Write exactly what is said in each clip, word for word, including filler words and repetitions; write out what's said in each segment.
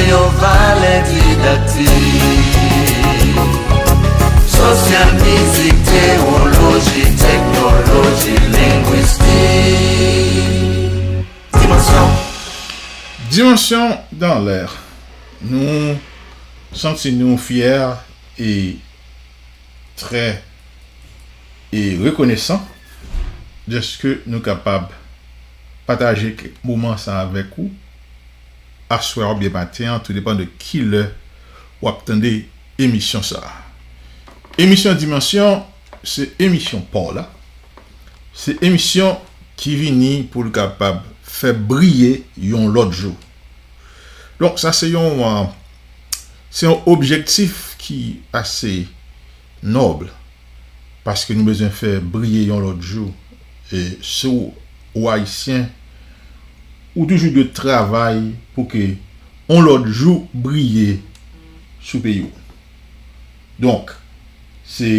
Yon valè didaktik, sosyal, mizik, tewoloji, teknoloji, lengwistik. Dimansyon. Dimansyon dans l'air. Nou santi nou fyè e trè e rekonesan dèske nou kapab pataje moman sa avèk ou aswè oubyen maten an, tou depan de ki lè w ap tande emisyon sa a. Emisyon Dimansyon, se emisyon pa w la. Se emisyon ki vini pou l kapab fè briye yon lòt jou. Donk, sa se yon, euh, se yon objektif ki ase nòb, paske nou bezwen fè briye yon lòt jou. E si w, ou Ayisyen, ou toujou dwe travay pou ke yon lòt jou briye sou peyi w. Donk, se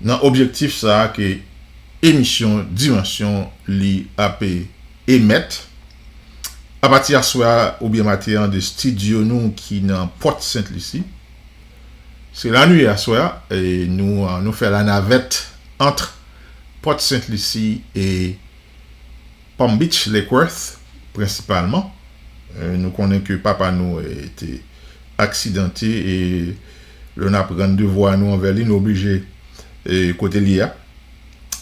nan objektif sa a ke emisyon Dimansyon li ap emèt apati aswè a oubyen maten an de estidyo nou ki nan Pòt Sent Lisi. Se la nou ye aswè a, e nou, nou fè lanavèt ant Pòt Sent Lisi e Palm Beach, Lake Worth, prensipalman. E nou konnen ke papa nou, e, te aksidante, e lè n ap rann devwa nou anvè li, nou oblije, e, kote l ye a.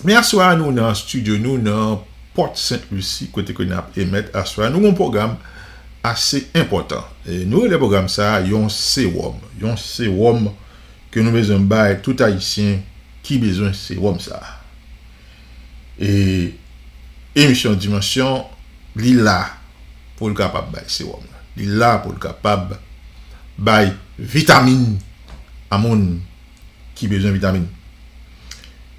Men aswè a, nou nan estidyo nou, nan Pòt Sent Lisi, kote ke n ap emèt aswè a. Nou gen yon pwogram ase enpòtan. E nou rele pwogram sa a yon sewòm. Yon sewòm ke nou bezwen bay tout Ayisyen ki bezwen sewòm sa a. E emisyon Dimansyon, li la pou l kapab bay sewòm nan. Li la pou l kapab bay vitamin a moun ki bezwen vitamin.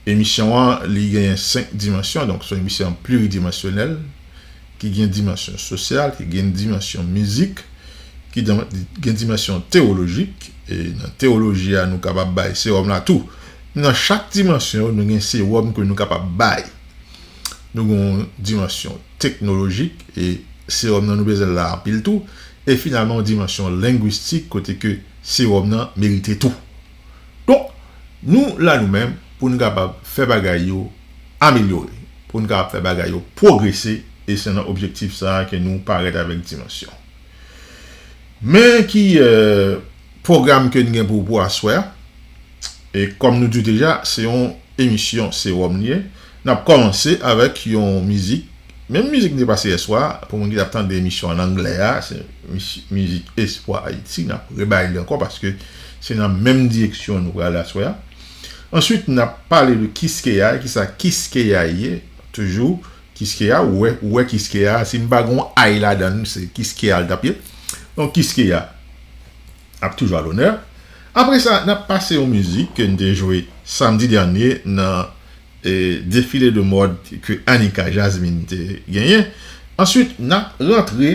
Emisyon an, li genyen senk dimansyon, donk se yon emisyon pliridimansyonèl, ki gen dimansyon sosyal, ki gen dimansyon mizik, ki gen, gen dimansyon tewolojik. E nan tewoloji a, nou kapab bay sewòm la tou. Nan chak dimansyon, nou gen sewòm ke nou kapab bay. Nou gen yon dimansyon teknolojik, e sewòm nan nou bezwen l la anpil tou. E finalman, yon dimansyon lengwistik, kote ke sewòm nan merite tou. Donk, nou la nou menm pou nou kapab fè bagay yo amelyore, pou nou kapab fè bagay yo pwogrese, e se nan objektif sa a ke nou parèt avèk Dimansyon. Men ki, eh, pwogram ke n gen pou, pou aswè a. E kòm nou di w deja, se yon emisyon sewòm li ye. N ap kòmanse avèk yon mizik. Menm mizik m te pase yèswa, pou moun ki t ap tande emisyon an anglè a, se mis-, mizik Espwa Ayiti, n ap rebay li ankò paske se nan menm direksyon nou prale aswè a. Answit, n ap pale de Kiskeya, kisa Kiskeya ye, toujou, Kiskeya, ou wè, ou wè Kiskeya, si m pa gen yon ay ladan l, se Kiskeya l t ap ye. Donk, Kiskeya ap toujou a lonè. Apre sa, n ap pase yon mizik ke n te jwe samdi dènye nan, e, defile de mòd ke Anika Jasmine te genyen. Answit, n ap rantre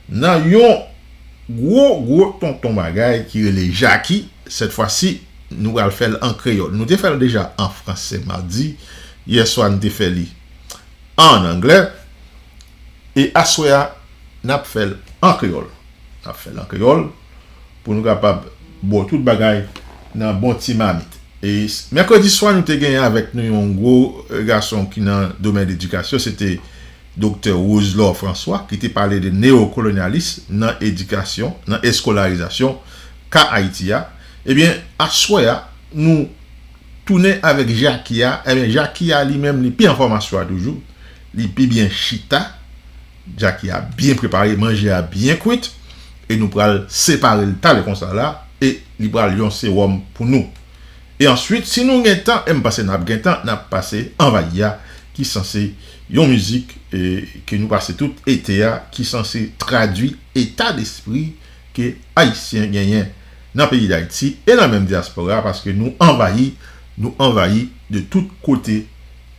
nan yon gwo, gwo tonton bagay ki rele Jaki. Sèt fwa si, nou pral fè l an kreyòl. Nou te fè l deja an fransè madi. Yèswa, n te fè li an anglè. E aswè a, n ap fè l an kreyòl. N ap fè l an kreyòl pou nou kapab ba w tout bagay nan bon ti mamit. E s-, mèkredi swa, nou te genyen avèk nou yon gwo, eh, gason ki nan domèn edikasyon, se te Doktè Roselord François, ki te pale de neyokolonyalis nan edikasyon, nan eskolarizasyon ka Ayiti a. Ebyen, aswè a, nou tounen avèk Jaki a. Ebyen, Jaki a, li menm, li pi an fòm aswè a toujou. Li pi byen chita. Jaki a byen prepare, manje a byen kwit. E nou pral separe l talè konsa la. E li pral yon sewòm pou nou. E answit, si nou gen tan, e m panse n ap gen tan, n ap pase Anvayi a, ki sanse yon mizik, e, ke nou pase tout ete a, ki sanse tradui eta despri ke Ayisyen genyen nan peyi Dayiti e nan menm dyaspora a, paske nou anvayi, nou anvayi de tout kote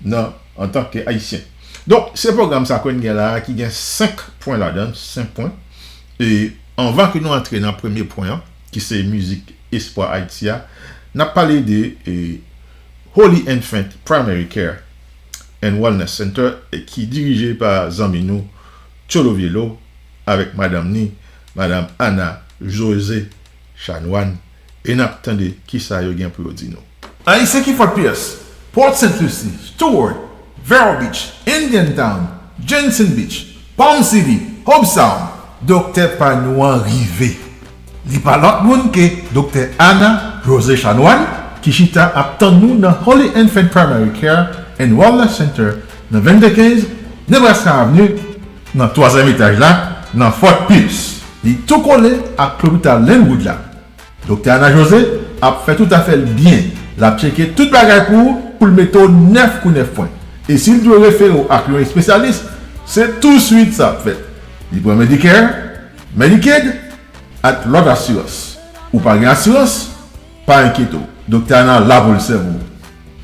nan, antanke Ayisyen. Donk, se pwogram sa ke n gen la a ki gen senk pwen ladan l, senk pwen. E anvan ke nou antre nan premye pwen an, ki se mizik Espwa Ayiti a, n ap pale de, e, Holy Infant Primary Care and Wellness Center, e ki dirije pa zanmi nou Tcholo Vielo avèk madanm ni Madanm Anna José Chanoine, e n ap tande kisa yo gen pou yo di nou. Ayisyen ki Fort Pierce, Port Saint Lucie, Stewart, Vero Beach, Indian Town, Jensen Beach, Palm City, Hobe Sound, doktè pa nou an rive. Li pa lòt moun ke Doktè Anna José Chanoine, ki chita ap tann nou nan Holy Infant Primary Care and Wellness Center nan vennde kenz Nebraska Avenue, nan twazyèm etaj la, nan Fort Pierce. Li tou kole ak lopital Linwood la. Doktè Anna José ap fè tout afè l byen. L ap tcheke tout bagay pou ou, pou l mete w nèf kou nèf pwen. E si l dwe refere w ak yon espesyalis, se touswit sa ap fèt. Li pran Medicare, Medicaid, ak lòt asirans. Ou pa gen asirans? Pa enkyete w. Doktè Anna la pou l sèvi w.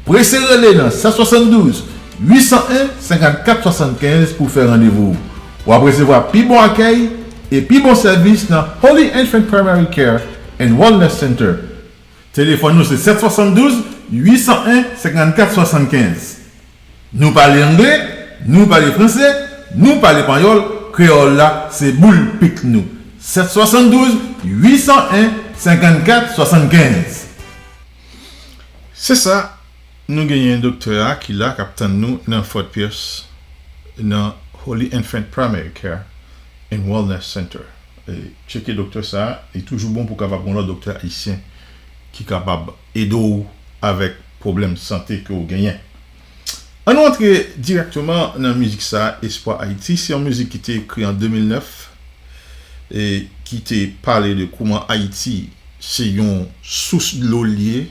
Prese rele nan sèt swasanndouz, uit san en, senkannkat swasannkenz pou fè randevou w. W ap resevwa pi bon akèy e pi bon sèvis nan Holy Infant Primary Care and Wellness Center. Telefòn nou se sèt swasanndouz, uit san en, senkannkat swasannkenz. Nou pale angle, nou pale franse, nou pale panyòl, kreyòl la se boul pik nou. Sèt swasanndouz, uit san en, senkannkat swasannkenz. Se sa, nou genyen doktè a ki la k ap tann nou nan Fort Pierce, nan Holy Infant Primary Care and Wellness Center. E, tcheke doktè sa a, li toujou bon pou w kapab gen yon lòt doktè ayisyen ki kapab ede w avèk pwoblèm sante ke w genyen. Ann nou antre dirèkteman nan mizik sa a, Espwa Ayiti. Se yon mizik ki te ekri an de mil nèf e ki te pale de kouman Ayiti se yon sous dlo l ye,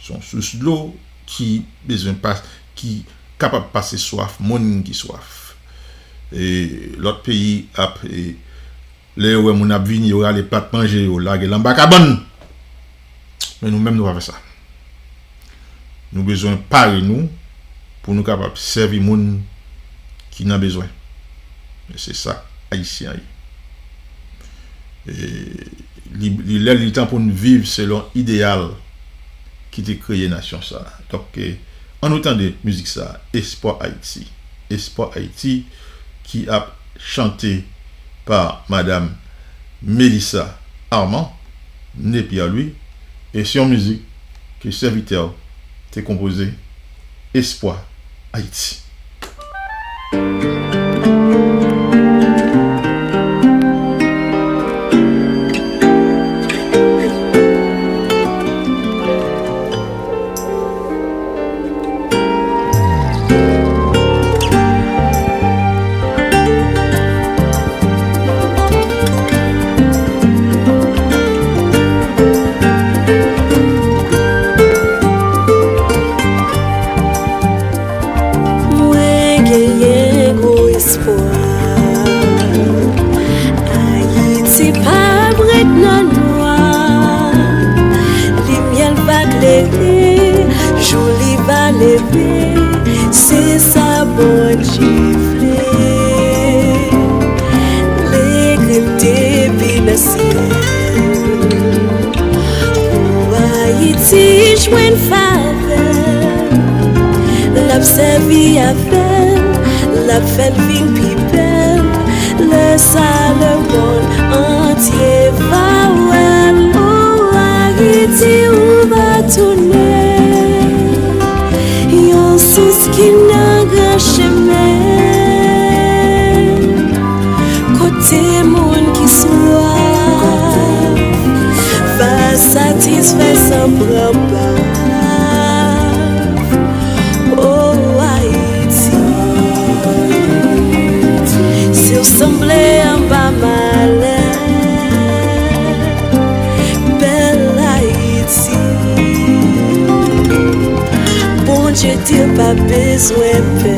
se yon sous dlo ki bezwen pas, ki kapab pase swaf moun ki swaf. E lòt peyi ap, e, lè yo wè moun ap vini, yo rale plat manje yo, lage l anba kabann. Men nou menm, nou pa fè sa. Nou bezwen pare nou pou nou kapab sèvi moun ki nan bezwen. Men se sa Ayisyen an ye. E li, li lè li tan pou n viv selon ideyal ki te kreye nasyon sa a. Donk, e, ann nou tande mizik sa a, Espwa Ayiti. Espwa Ayiti, ki ap chante pa Madanm Melissa Armand, née Pierre Louis, e se yon mizik ke sèvitè w te konpoze, Espwa Ayiti. Mwen genyen gwo espwa. Ayiti p ap ret nan nwa. Limyè l va klere, jou li va leve, se sa Bondye vle. Lekri l depi nan syèl. Pou Ayiti jwenn favè, l ap sèvi avè l, l ap fè l vin pi bèl. Lè sa lemonn antye va wè l, o Ayiti, ou va tounen yon sous ki nan gran chemen. Kote moun ki swaf va satisfè san pran baf. O Ayiti, si w sanble anba malè, bèl Ayiti, Bondye di l pa bezwen pè.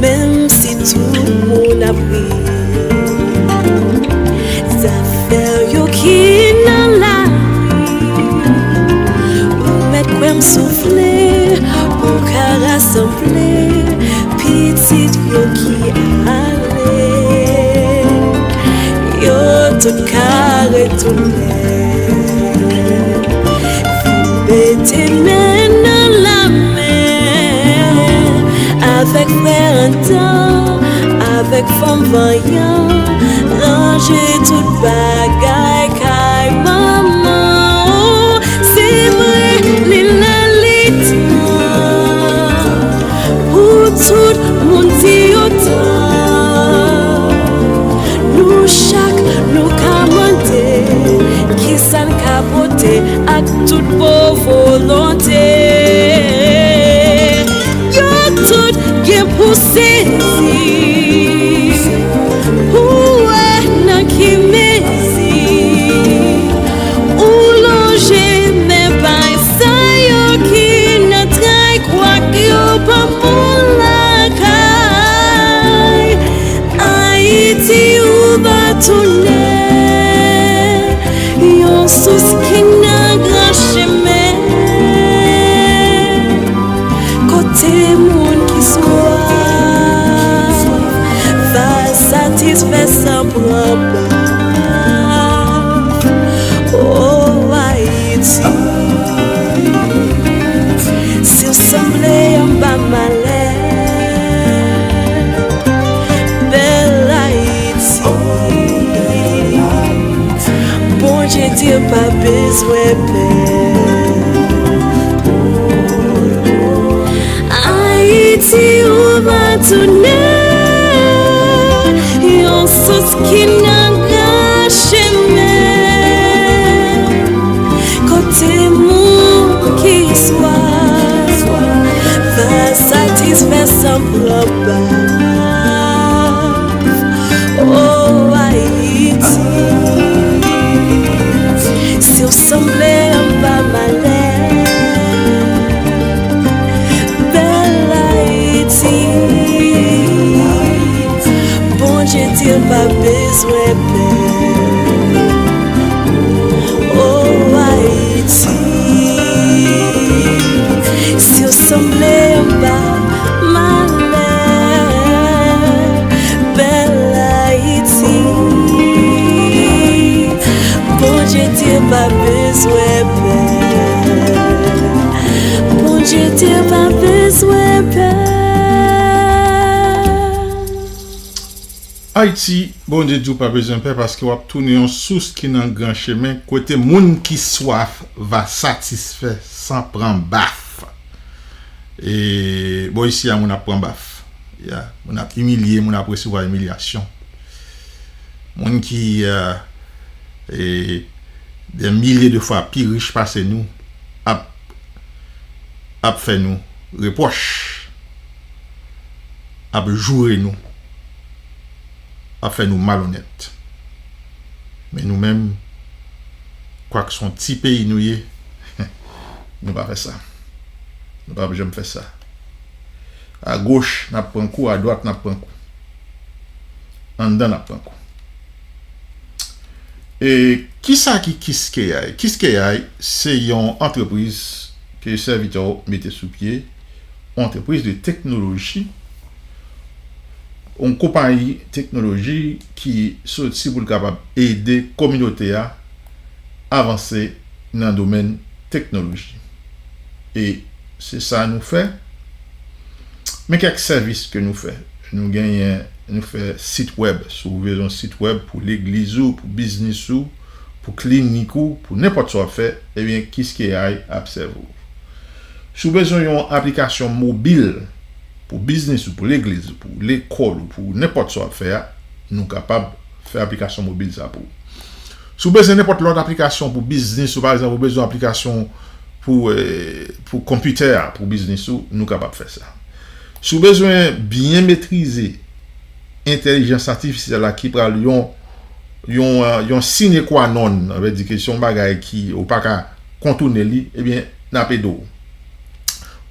Menm si tout moun ap ri, zafè yo ki nan lari, ou mèt kwè m soufle, ou ka rasanble pitit yo ki ale, yo tout ka retounen. Mete men nan lamen avèk frè antan, Avèk fanm vanyan, ranje tout bagay kay manman w. Se vre, li nan lit nan. Pou tout moun di otan. Nou chak, nou ka mande, kisa n ka pote ak tout bon volonte. Yo tout gen pou sezi, pou wè nan ki mezi ou lonje men bay sa yo ki nan tray, kwak yo pa moun lakay. Ayiti, ou va tounen yon sous ki nan gran chemen. Kote moun ki swaf va satisfè san pran baf. O Ayiti, si w sanble anba malè, bèl Ayiti. Bondye Dye pa bezwen pè. Ayiti, ou va tounen yon sous ki nan gran chemen. Kote moun ki swaf va satisfè san pran baf. O Ayiti, si w sanble anba malè, bèl Ayiti, Bondye Dye pa bezwen pè. O Ayiti, si w sanble anba malè, bèl Ayiti, Bondye Dye pa bezwen pè. Bondye Dye pa bezwen pè. Ayiti, Bondye di w pa bezwen pè, paske w ap tounen yon sous ki nan gran chemen, kote moun ki swaf va satisfè san pran baf. E bò isi a, moun ap pran baf. Ya, moun ap imilye, moun ap resevwa imilyasyon. Moun ki, e, e, dè milye de fwa pi rich pase nou ap, ap fè nou repwòch, ap joure nou, ap fè nou malonèt. Men nou menm, kwak se yon ti peyi nou ye, nou pa fè sa. Nou p ap janm fè sa. Agoch, n ap pran kou, adwat, n ap pran kou. Anndan, n ap pran kou. E kisa ki Kiskeya? Kiskeya se yon antrepriz ke sèvitè w mete sou pye, yon antrepriz de teknoloji, yon konpayi teknoloji ki soti pou l kapab ede kominote a avanse nan domèn teknoloji. E se sa nou fè. Men kèk sèvis ke nou fè. Nou genyen, nou fè sit wèb. Si w bezwen sit wèb pou legliz ou, pou biznis ou, pou klinik ou, pou nenpòt sa w ap fè, ebyen, Kiskeya ap sèvi w. Si w bezwen yon aplikasyon mobil pou biznis ou, pou legliz ou, pou lekòl ou, pou nenpòt sa w ap fè a, nou kapab fè aplikasyon mobil sa pou ou. Si w bezwen nenpòt lòt aplikasyon pou biznis ou, pa egzanp, ou bezwen aplikasyon pou, e, pou konpitè a, pou biznis ou, nou kapab fè sa. Si w bezwen byen metrize entèlijans atifisyèl la ki pral yon, yon, e, yon sine qua non, sa vle di ke se yon bagay ki ou pa ka kontounen li, ebyen, n ap ede w.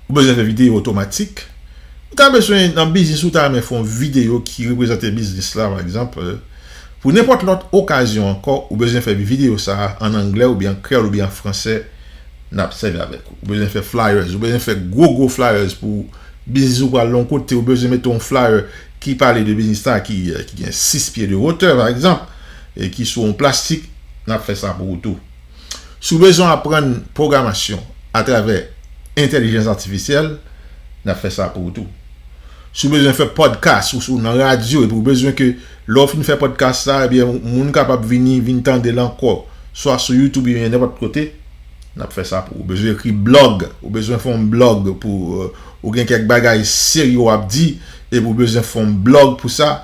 Ou bezwen fè videyo otomatik. Ou ta bezwen, nan biznis ou ta renmen fè yon videyo ki reprezante biznis la, pa egzanp, e, pou nenpòt lòt okazyon ankò, ou bezwen fè videyo sa a ann anglè oubyen an kreyòl oubyen an fransè, n ap sèvi avèk ou. Ou bezwen fè flyers, ou bezwen fè gwo, gwo flyers pou biznis ou pral yon kote, ou bezwen mete yon flyer ki pale de biznis la, ki, e, ki gen sis pye de wotè, pa egzanp, e ki sou yon plastik, n ap fè sa pou ou tou. Si w bezwen aprann pwogramasyon atravè entèlijans atifisyèl, n ap fè sa pou ou tou. Si w bezwen fè podcast ou, ou nan radyo epi w bezwen ke lè w fin fè podcast sa, ebyen, moun kapab vini, vin tande l ankò, swa sou YouTube oubyen nenpòt kote, n ap fè sa pou ou. Ou bezwen ekri blòg, ou bezwen fè yon blòg pou, euh, ou gen kèk bagay serye w ap di, epi w bezwen fè yon blòg pou sa,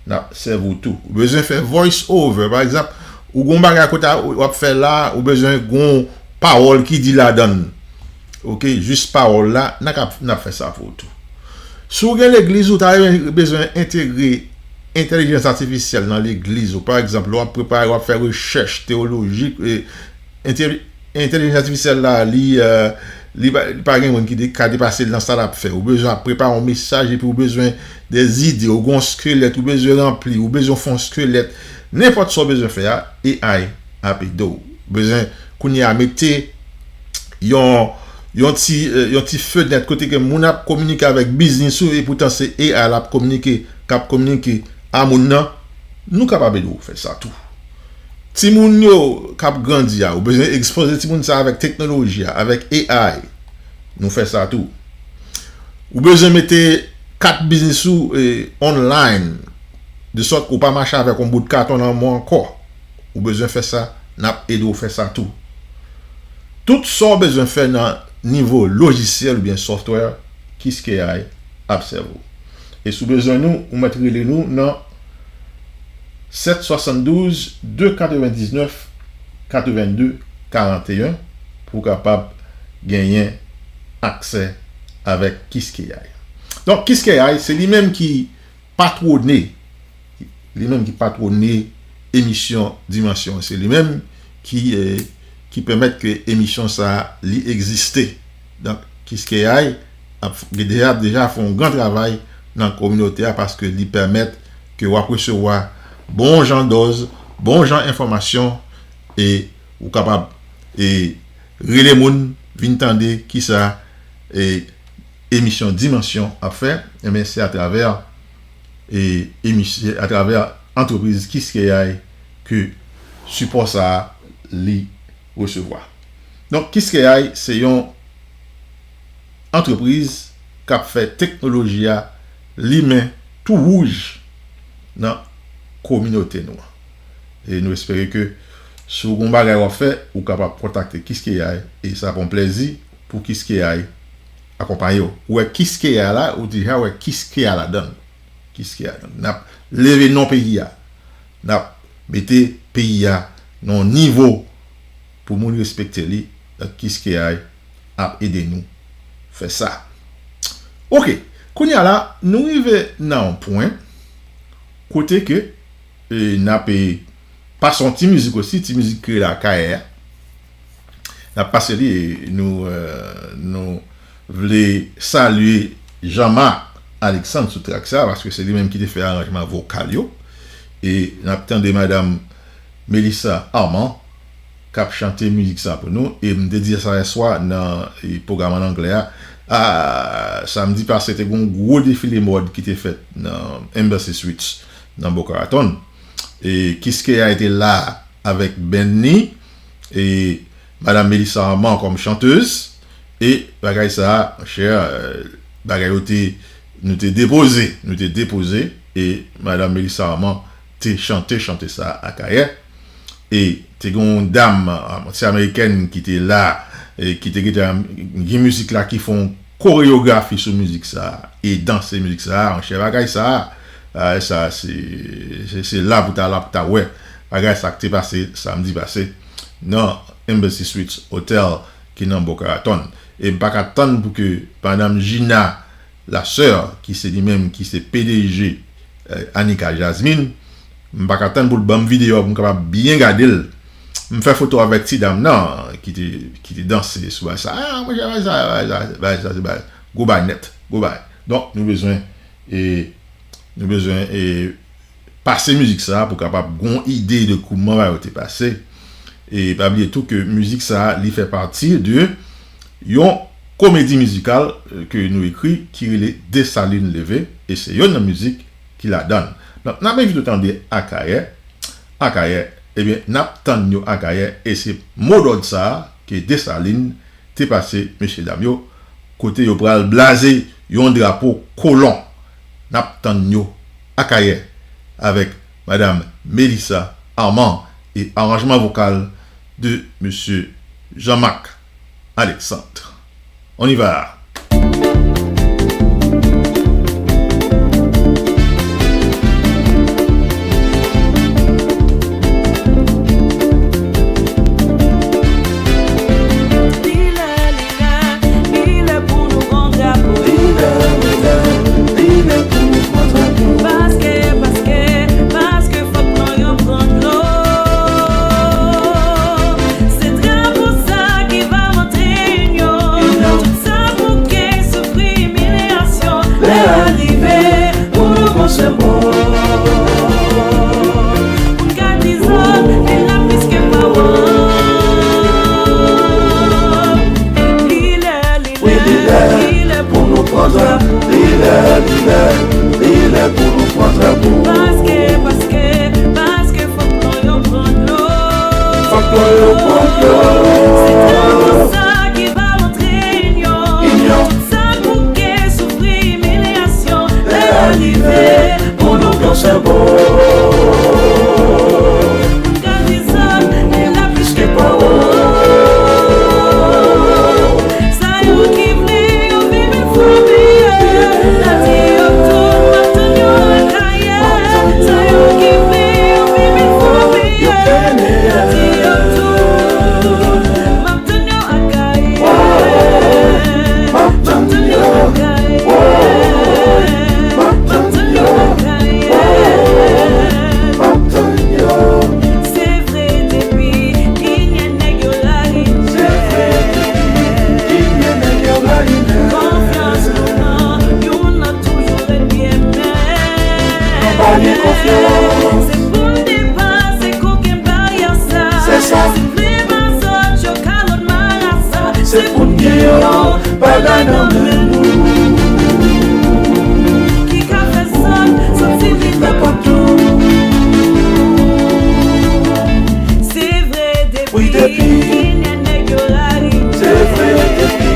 n ap sèvi w tou. Ou bezwen fè voice over, pa egzanp, ou gen yon bagay kote w ap fè la, ou bezwen gen yon pawòl ki di ladan l. Oke, jis pawòl la, n ap, n ap fè sa pou ou tou. Si w gen legliz ou, ta bezwen entegre entèlijans atifisyèl nan legliz ou. Pa egzanp, lè w ap prepare, w ap fè rechèch teyolojik, e, entè- entèlijans atifisyèl la, li, euh, li pa, li pa gen moun ki de- ka depase l nan sa l ap fè. Ou bezwen ap prepare yon mesaj epi ou bezwen de zide, ou gen yon skelèt, ou bezwen ranpli, ou bezwen fè yon skelèt. Nenpòt sa w bezwen fè a, A I ap ede w. Ou bezwen kounye a mete yon, yon ti, euh, yon ti fenèt kote ke moun ap kominike avèk biznis ou, e poutan se A I l ap kominike, k ap kominike a moun nan, nou kapab ede w fè sa tou. Timoun yo k ap grandi a, ou bezwen ekspoze timoun sa avèk teknoloji a, avèk A I. Nou fè sa tou. Ou bezwen mete kat biznis ou, e, online, de sòt ke w pa mache avèk yon bout katon nan men w ankò. Ou bezwen fè sa, n ap ede w fè sa tou. Tout sa w bezwen fè nan nivo lojisyèl oubyen software, Qiskey ap sèvi w. E si w bezwen nou, ou mèt rele nou nan sèt swasanndouz, de katrevendiznèf, katrevenndez, karanteyen pou w kapab genyen aksè avèk Qiskey. Donk, Qiskey, se li menm ki patwone, li menm ki patwone emisyon Dimansyon. Se li menm ki, eh, ki pèmèt ke emisyon sa a, li egziste. Donk, Qiskey ap, deja, deja fè yon gran travay nan kominote a paske li pèmèt ke w ap resevwa bon jan dòz, bon jan enfòmasyon, e ou kapab, e, rele moun, vin tande kisa, e, emisyon Dimansyon ap fè. Ebyen, se atravè, e, emisyon, atravè antrepriz Qiskey ke sipò sa a li resevwa. Donk, Qiskey se yon antrepriz k ap fè teknoloji a limen tou wouj nan kominote nou an. E nou espere ke si w gen yon bagay w ap fè, ou kapab kontakte Qiskey, e sa pou yon plèzi pou Qiskey akonpaye w. Ou wè Qiskey la, ou deja wè Qiskey ladan l. Qiskey ladan l. N ap leve non peyi a. N ap mete peyi a nan yon nivo pou moun respekte li. Donk, Qiskey ap ede nou fè sa. Oke, kounye a la, nou rive nan yon pwen kote ke, e, n ap, e, pase yon ti mizik osi, ti mizik kreyòl Akayè a. N ap pase li, e, nou, e, nou vle salye Jean-Marc Alexandre sou trak sa, paske se li menm ki te fè aranjman vokal yo. E n ap tande madanm Melissa Armand k ap chante mizik sa pou nou. E m te di sa yèswa nan, e, pwogram an anglè a. A, samdi pase, te gen yon gwo defile mòd ki te fèt nan Embassy Suites, nan Boca Raton. E Qiskey te la avèk band li, e madanm Melissa Armand kòm chantèz, e bagay sa a, monchè, e, bagay yo te, nou te depoze, nou te depoze, e madanm Melissa Armand te chante chante sa a Akayè. E te gen yon dam, a, yon ti amerikèn ki te la, e ki te gentan gen mizik la, ki fè yon koreyografi sou mizik sa a, e danse mizik sa a, monchè, bagay sa a, a, sa se, se, se la pou ta, la pou ta wè. Bagay sa k te pase samdi pase nan Embassy Suites Hotel ki nan Boca Raton. E m pa ka tann pou ke madanm Gina Lasseur, ki se li menm ki se P D G, e, Anika Jasmine, m pa ka tann pou l ban m videyo a pou m kapab byen gade l. M fè foto avèk ti dam nan ki te, ki te danse sou bagay sa. A, monchè, bagay sa, bagay sa, bagay sa, se bagay, gwo bagay nèt, gwo bagay. Donk, nou bezwen, e, nou bezwen, e, pase mizik sa a pou kapab gen yon ide de kouman bagay yo te pase. E pa bliye tou ke mizik sa a, li fè pati de yon komedi mizikal, e, ke nou ekri ki rele Desalin Leve, e se youn nan mizik ki ladan l. Donk, n ap envite w tande Akayè, Akayè, ebyen, n ap tann yo Akayè, e se modòd sa a ke Desalin te pase mesyedam yo, kote yo pral blaze yon drapo kolon. N ap tann yo Akayè avèk Madam Melissa Armand e aranjman vokal de Mesye Jean-Marc Alexandre. On y va! Li lè, li lè, li lè pou nou pran drapo. Li lè, li lè, li lè pou nou pran drapo. Paske, paske, paske fòk nou yo pran dlo. Se drapo sa ki va montre inyon. Inyon. Tout sa pou ki soufri imilyasyon. Lè a rive pou nou pran senbòl. Pou n ka di zòt, li la plis ke pawòl. Li lè, li lè, li lè pou nou pran dlo. Li lè, li lè, li lè pou nou pran dlo. Paske, paske, paske fòk nou yo pran dlo. Fòk nou yo pran dlo. Se drapo sa ki va montre inyon. Inyon. Tout sa pou ki soufri imilyasyon. Lè a rive pou nou pran senbòl. Pou n ka di zòt, li la plis ke pawòl. Sa yo ki vle yo vin vin fòme, n a di yo tout, m ap tann yo Akayè. Sa yo ki vle yo vin vin fòme, n a di yo tout, m ap tann yo Akayè. M ap tann yo Akayè. M ap tann yo Akayè. M ap tann yo. Se vre depi Kinyen nèg yo rayi nèg. Se vre depi Kinyen nèg yo rayi nèg. Konfyans nou nan youn nan toujou ret byen mèt. Nou pa gen konfyans. Se pou n depase kokenn baryè sa. Se sa. Si n vle ba zòt yo kalòt marasa. Se pou n gen yon bagay nan men nou. Ki ka fè zòt santi li fè pòt tou. Se vre depi Kinyen nèg yo rayi nèg. Se vre depi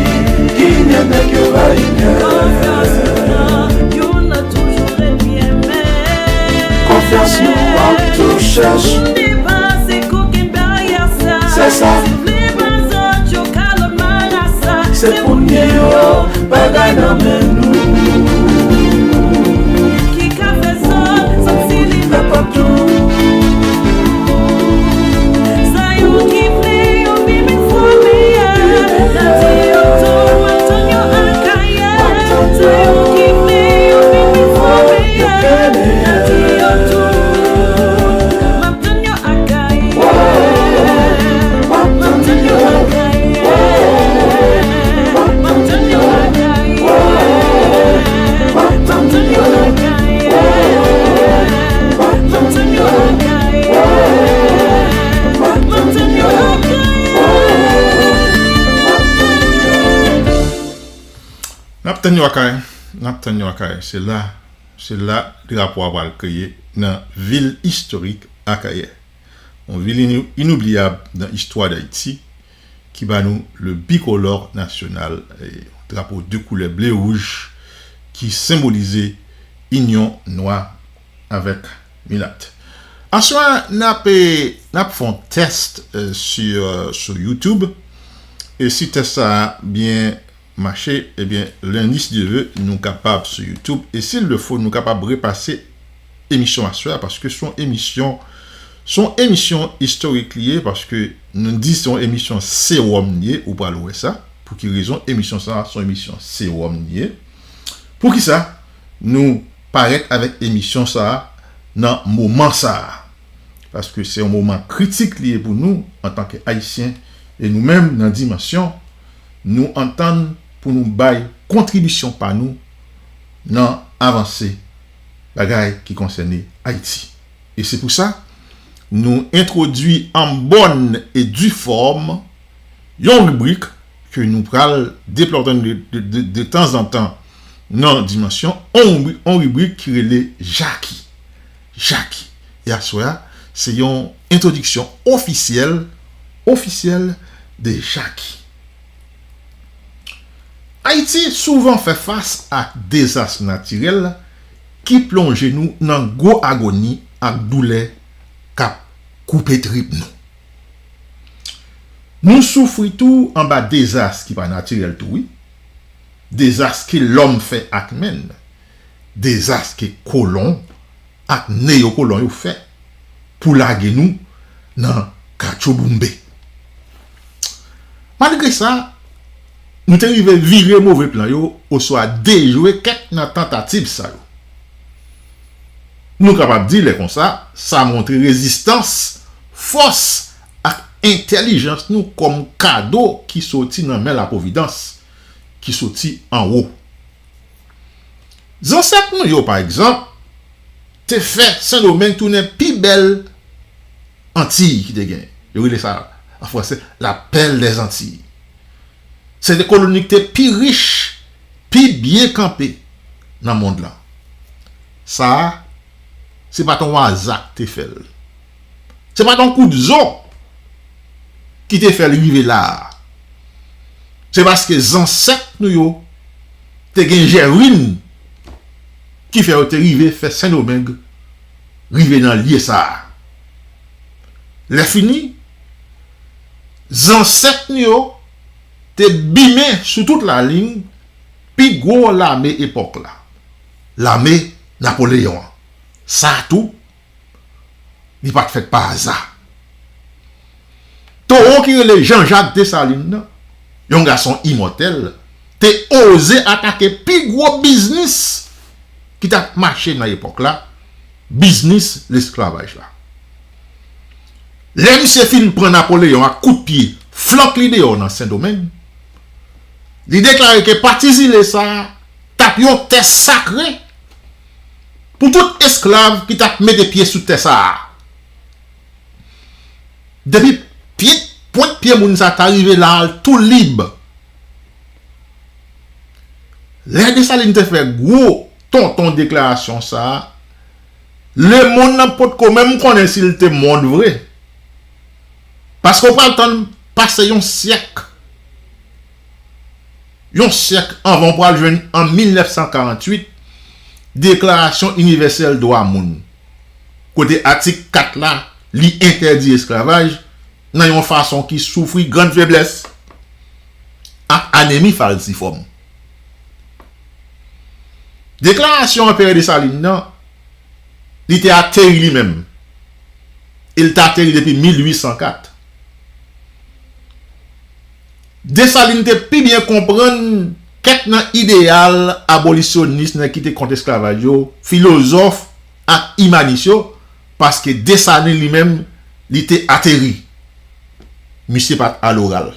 Kinyen nèg yo rayi nèg. Konfyans nou nan youn nan toujou ret byen mèt. Konfyans nou ap tou chèch. Pou n depase kokenn baryè sa. Se sa. Si n vle ba zòt yo kalòt marasa. Se pou n gen yon bagay nan men nou. Ki ka fè zòt santi li fè pòt tou. Sa yo ki vle yo vin vin fòme, n a di yo tout, m ap tann yo Akayè. Sa yo ki vle yo vin vin fòme, n a di yo tout, m ap tann yo Akayè. M ap tann yo Akayè. M ap tann yo Akayè. M ap tann yo Akayè. M ap tann yo Akayè. M ap tann yo Akayè. M ap tann yo Akayè. N ap tann yo Akayè. N ap tann yo Akayè. Se la, se la drapo a pral kreye nan vil istorik Akayè. Yon vil inou-, inoubliyab nan istwa Dayiti ki ba nou le bicolore national, e, drapo de koulè ble wouj ki senbolize inyon nwa avèk milat. Aswè a, n ap, e, n ap fè yon tès, e, sou, e, sou YouTube. E si tès sa a byen mache, ebyen, lundi, si Dye vle, nou kapab sou YouTube. E s'il le faut, nou kapab repase emisyon aswè a, paske se yon emisyon, se yon emisyon istorik li ye, paske nou di se yon emisyon sewòm li ye, ou pral wè sa. Pou ki rezon emisyon sa a se yon emisyon sewòm li ye? Pou ki sa nou parèt avèk emisyon sa a nan moman sa a? Paske se yon moman kritik li ye pou nou, antanke Ayisyen, e nou menm, nan Dimansyon, nou antann pou nou bay kontribisyon pa nou nan avanse bagay ki konsène Ayiti. E se pou sa, nou entwodui an bòn e di fòm yon ribrik ke nou pral deplòtone de, de, de, de tanzantan nan Dimansyon, on ribri-, on ribrik ki rele Jaki. Jaki. E aswè a, se yon entwodiksyon ofisyèl, ofisyèl de Jaki. Ayiti souvan fè fas ak dezas natirèl ki plonje nou nan gwo agoni ak doulè k ap koupe trip nou. Nou soufri tou anba dezas ki pa natirèl tou, wi. Dezas ke lòm fè ak men l, dezas ke kolon ak neyokolon yo fè pou lage nou nan katchouboumbe. Malgre sa, nou te rive vire move plan yo oswa dejwe kèk nan tantativ sa yo. Nou kapab di lè konsa, sa montre rezistans, fòs ak entèlijans nou kòm kado ki soti nan men Lapwovidans, ki soti anwo. Zansèt nou yo, pa egzanp, te fè Sendomeng tounen pi bèl Antiy ki te gen. Yo rele sa, an franse, la perle des Antilles. Se te koloni ki te pi rich, pi byen kanpe nan mond lan. Sa a, se pa t yon aza k te fè l. Se pa t yon kout zo ki te fè l rive la a. Se paske zansèt nou yo te gen jèrin ki fè yo te rive fè Sendomeng rive nan lye sa a. Lèfini, zansèt nou yo te bimen sou tout lalin pi gwo lame epòk la, lame Napoleyon an. Sa a tou, li pa t fèt pa aza. Towo ki rele Jean-Jacques Dessalines nan, yon gason imòtèl, te oze atake pi gwo biznis ki t ap mache nan epòk la, biznis lesklavaj la. Lè misye fin pran Napoleyon ak kout pye, flank li deyò nan Sendomeng, li deklare ke pati zile sa a t ap yon tè sakre pou tout esklav ki t ap mete pye sou tè sa a. Depi pye, pwent pye moun sa ta rive la a, l tou lib. Lè Desalin te fè gwo tonton deklarasyon sa a, lemonn nan potko menm konnen si l te mond vre. Paske w pral tann pase yon syèk, yon syèk anvan w pral jwenn an mil nèf san karanntuit, Deklarasyon Inivèsèl Dwa Moun, kote atik kat la, li entèdi esklavaj nan yon fason ki soufri grann feblès ak anemi falsifòm. Deklarasyon Anperè Desalin nan, li te ateri li menm. E l te ateri depi mil uit san kat. Desalin te pi byen konprann kèk nan ideyal abolisyonis nèg ki te kont esklavaj yo, filozòf ak imanis yo, paske Desalin li menm, li te ateri. Misye pa t aloral.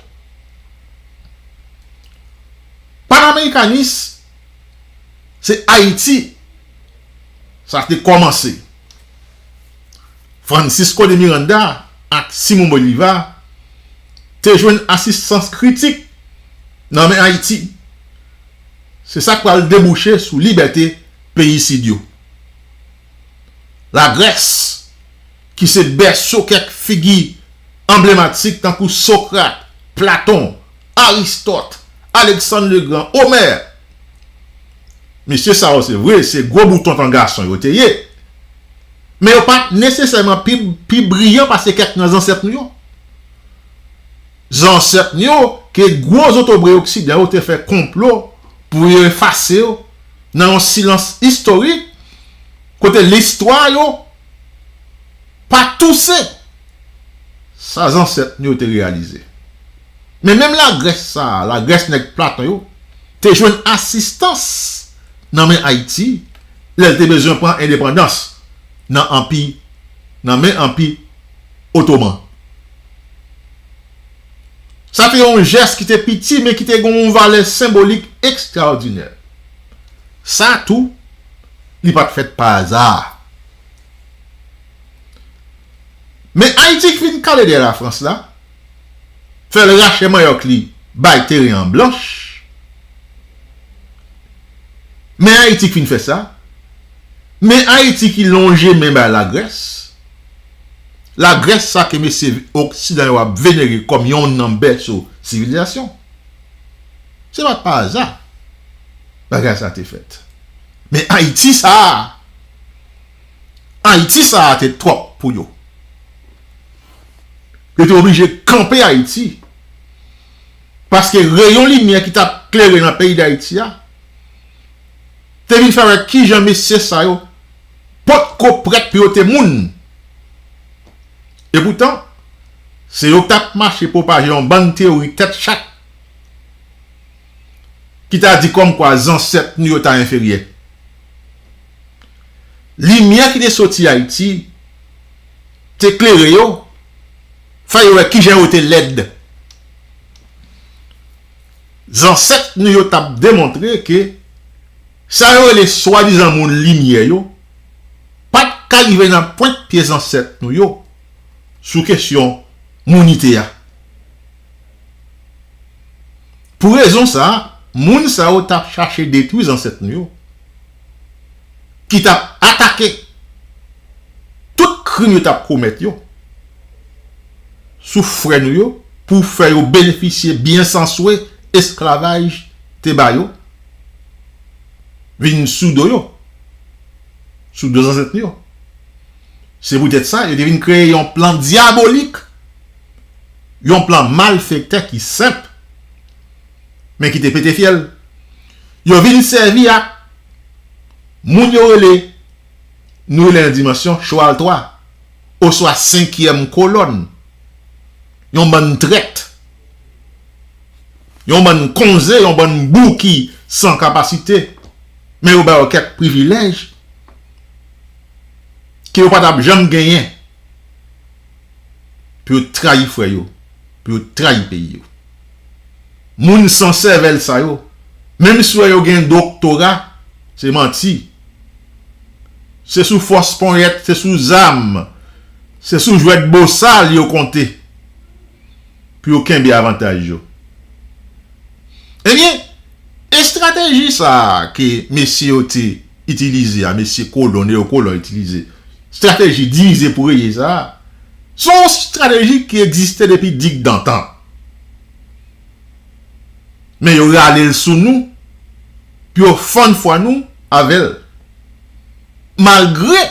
Panamerikanis, se Ayiti sa te kòmanse. Francisco de Miranda ak Simon Bolivar te jwenn asistans kritik nan men Ayiti. Se sa k pral debouche sou libète peyi Sid yo. Lagrès, ki se bèso kèk figi anblematik tankou Sokrat, Platon, Aristòt, Aleksann Legran, Omè. Mesye sa yo, se vre, se gwo bout tonton gason yo te ye. Men yo pa t nesesèman pi, pi briyan pase kèk nan zansèt nou yo. Zansèt nou yo, ke gwo zotobre oksidan yo te fè konplo pou yo efase yo nan yon silans istorik, kote listwa yo pa touse sa zansèt nou yo te reyalize. Men menm Lagrès sa a, Lagrès nèg Platon yo, te jwenn asistans nan men Ayiti lè l te bezwen pran endepandans nan anpi, nan men Anpi Otoman. Sa te yon jès ki te piti, men ki te gen yon valè senbolik ekstraòdinè. Sa tou, li pa t fèt pa aza. Men Ayiti k fin kale dèyè Lafrans la, fè l rache manyòk li bay teren an blanch. Men Ayiti k fin fè sa. Men Ayiti ki lonje men bay Lagrès. Lagrès sa ke mesye oksidan yo ap venere kòm yonn nan bèso sivilizasyon. Se pa t pa aza bagay sa te fèt. Men Ayiti sa a, Ayiti sa a te twòp pou yo. Yo te oblije kanpe Ayiti. Paske reyon limyè ki t ap klere nan peyi Dayiti a te vin fè wè kijan mesye sa yo potko prèt pou yo te moun. Epoutan, se yo k t ap mache pwopaje yon bann teyori tèt chat ki ta di kòmkwa zansèt nou yo ta enferyè. Limyè ki te soti Ayiti te klere yo, fè yo wè kijan yo te lèd. Zansèt nou yo t ap demontre ke sa yo rele swadizan moun limyè yo pa t ka rive nan pwent pye zansèt nou yo sou kesyon mounite a. Pou rezon sa a, moun sa yo t ap chache detwi zansèt nou yo, ki t ap atake tout krim yo t ap komèt yo sou frè nou yo, pou fè yo benefisye byen san swe esklavaj te ba yo, vin sou do yo, sou do zansèt nou yo. Se poutèt sa, yo te vin kreye yon plan dyabolik, yon plan malfektè ki senp, men ki te pete fyèl. Yo vin sèvi ak moun yo rele, nou rele nan dimansyon chwal twa, oswa senkyèm kolòn, yon bann trèt, yon bann konze, yon bann bouki san kapasite, men yo ba yo kèk privilèj ke yo pa t ap janm genyen, pou yo trayi frè yo, pou yo trayi peyi yo. Moun san sèvèl sa yo, menm si w wè yo gen doktora, se manti. Se sou fòs ponyèt, se sou zam, se sou jwèt bosal yo konte pou yo kenbe avantaj yo. Ebyen, estrateji sa a ke mesye yo te itilize a, mesye kolon, neyokolon itilize, estrateji divize pou reye sa a, se yon estrateji ki egziste depi digdantan. Men yo rale l sou nou, pou yo fann fwa nou avè l. Malgre,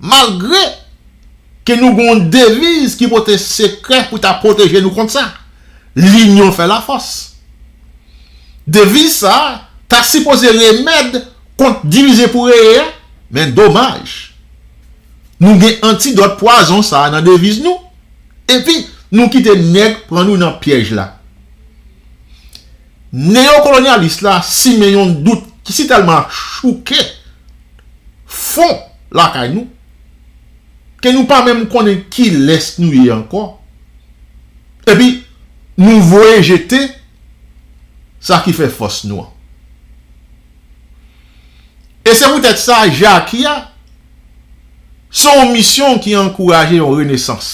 malgre ke nou gen yon deviz ki pote sekrè pou ta pwoteje nou kont sa, L'union fait la force. Deviz sa a ta sipoze remèd kont divize pou reye a, men domaj, nou gen antidòt pwazon sa a nan deviz nou, epi nou kite nèg pran nou nan pyèj la. Neyokolonyalis la simen yon dout ki sitèlman chouke fon lakay nou, ke nou pa menm konnen kilès nou ye ankò. Epi, nou voye jete sa ki fè fòs nou an. E se poutèt sa, Jaki a, se yon misyon ki ankouraje yon renesans.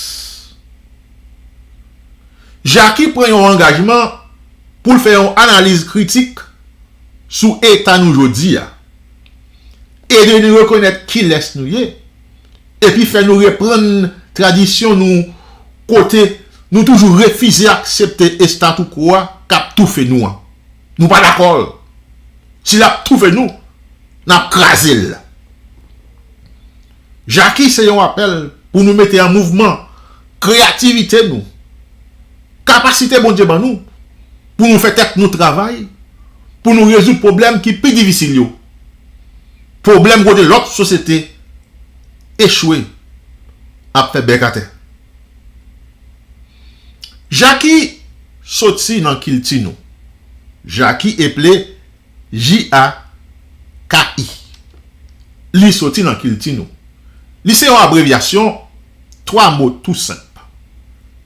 Jaki pran yon angajman pou l fè yon analiz kritik sou eta nou jodi a, ede nou rekonèt kilès nou ye, epi fè nou reprann tradisyon nou, kote nou toujou refize aksepte estatu quo a k ap toufe nou an. Nou pa dakò l. Si l ap toufe nou, n ap kraze l. Jaki se yon apèl pou nou mete an mouvman kreyativite nou, kapasite Bondye ban nou, pou nou fè tèt nou travay, pou nou rezoud pwoblèm ki pi difisil yo. Pwoblèm kote lòt sosyete echwe ap fè bèk atè. Jaki soti nan kilti nou. Jaki eple J A K I. Li soti nan kilti nou. Li se yon abrevyasyon twa mo tou senp.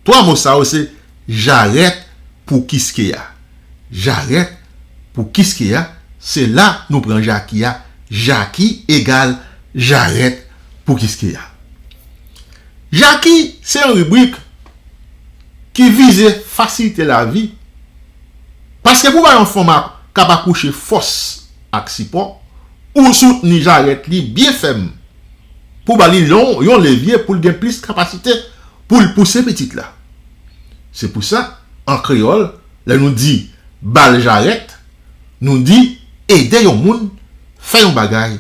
Twa mo sa yo se jarèt pou kiskeya. Jarèt pou kiskeya, se la nou pran Jaki a. Jaki egal jarèt pou kiskeya. Jaki se yon ribrik ki vize fasilite lavi, paske pou bay yon fanm ak, k ap akouche fòs ak sipò, ou soutni jarèt li byen fèm pou ba li yon, yon levye pou l gen plis kapasite pou l pouse pitit la. Se pou sa, an kreyòl, lè nou di ba l jarèt, nou di ede yon moun fè yon bagay